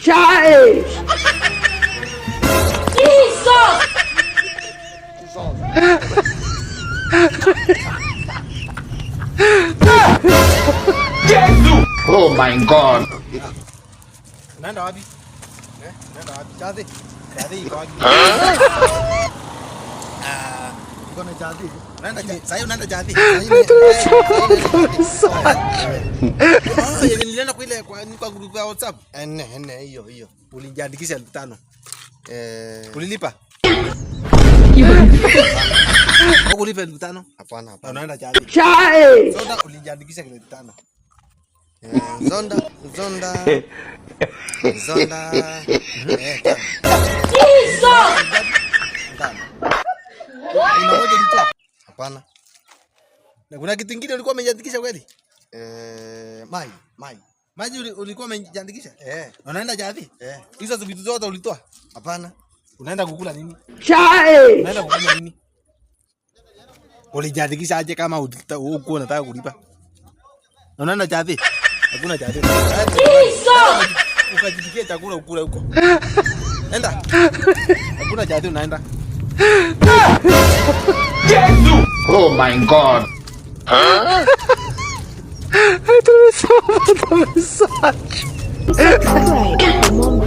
Chai! Oh my God. Unaenda wapi? Eh, unaenda wapi? Chazi. Chazi iko wapi? Ah, uko na chazi. Unaenda chazi. Sasa unaenda chazi. Ah, yenye nilienda kwa ile kwa group ya WhatsApp. Nne nne hiyo hiyo. Ulijiandikisha 5,000. Eh, Ulilipa? Hukulipa 5,000? Hapana hapana. Unaenda chazi. Chai! Soda ulijiandikisha 5,000. Eh, Zonda Zonda Zonda. Eh, tano. Tano. Una moja ulitoa? Hapana. Na kuna kitu kingine ulikuwa umejiandikisha kweli? Eh, mai mai. Maji ulikuwa umejiandikisha? Eh, Unaenda chazi? eh, Hizo vitu zote ulitoa? hapana. Unaenda kukula nini? Chai! Unaenda kufanya nini? Ulijiandikisha aje kama hukuwa unataka kulipa? Unaenda chavi? Hakuna chavi. Ukajipikia chakula ukule huko. Enda. Hakuna chavi unaenda. Oh my God. Subscribe for more.